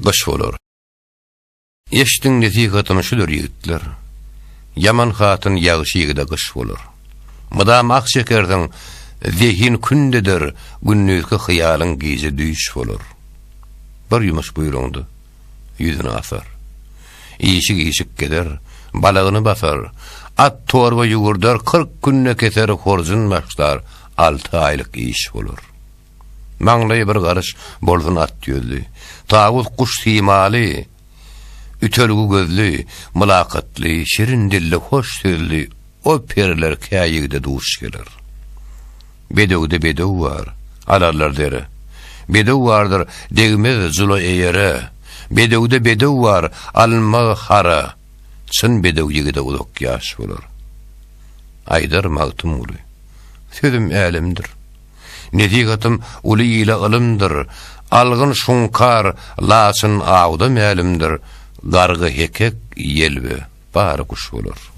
Gyş bolar. Eşdiň nesihatym şudur ýigitler. Ýaman hatyn ýagşy ýigide gyş bolar. Mydam ah çekersiň, zehin künd eder, gündizki hyýalyň gije düýş bolar. Bir ýumuş buýraňda, ýüzüni asar. Işik-işik gezer, balagyny basar, at torba ýüwürdär, 40 günde keser, horjun başlar, alty aýlyk iş bolar. Maňlaýy bir garyş bolsun at ýüzli, Tawus guş simaly, Ütelgi gözli, Mylakatly, şirin dilli, hoş sözli O periler kä ýigide duş geler. Bedewde bedew bar, alarlar dere. Bedew bardyr, degmez jula eýere. Bedewde bedew bar, alynmaz hara. Çyn bedew ýigide uzak ýaş bolar. Aýdar Magtymguly, Sözüm älemdir. Nesihatym uly ile ylymdyr, Algyn şuňkar, laçyn awda mälimdir, Gargy hekek, ýelbe, bary guş bolar.